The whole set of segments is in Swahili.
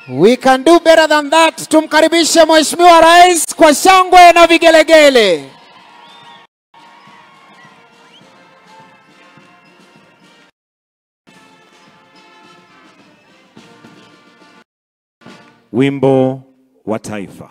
We can do better than that. Tumkaribishe Mheshimiwa Rais kwa shangwe na vigelegele. Wimbo wa Taifa.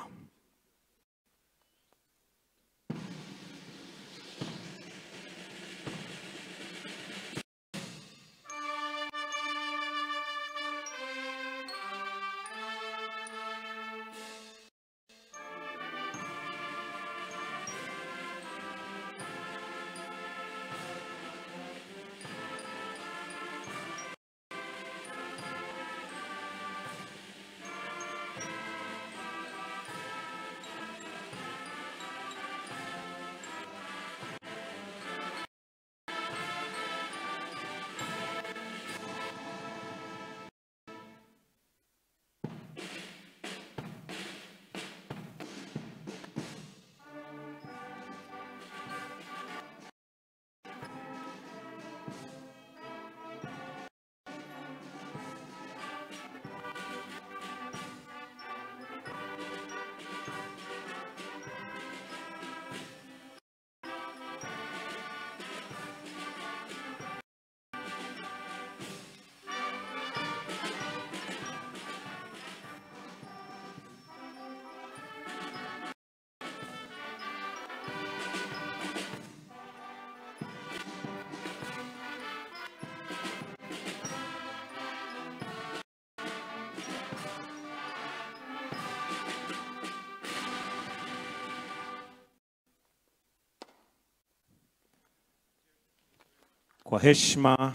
Kwa heshima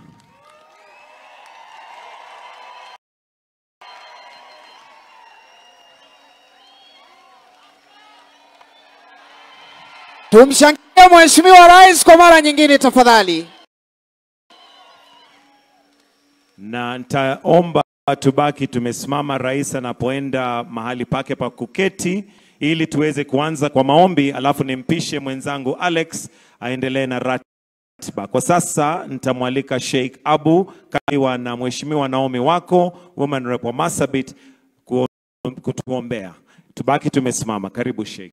tumshangilie Mheshimiwa Rais kwa mara nyingine tafadhali. Na nitaomba tubaki tumesimama rais anapoenda mahali pake pa kuketi ili tuweze kuanza kwa maombi, alafu nimpishe mwenzangu Alex aendelee na ratiba. Kwa sasa nitamwalika Sheikh Abu Kaiwa na Mheshimiwa Naomi Wako, Woman Rep wa Marsabit, kutuombea. Tubaki tumesimama. Karibu Sheikh.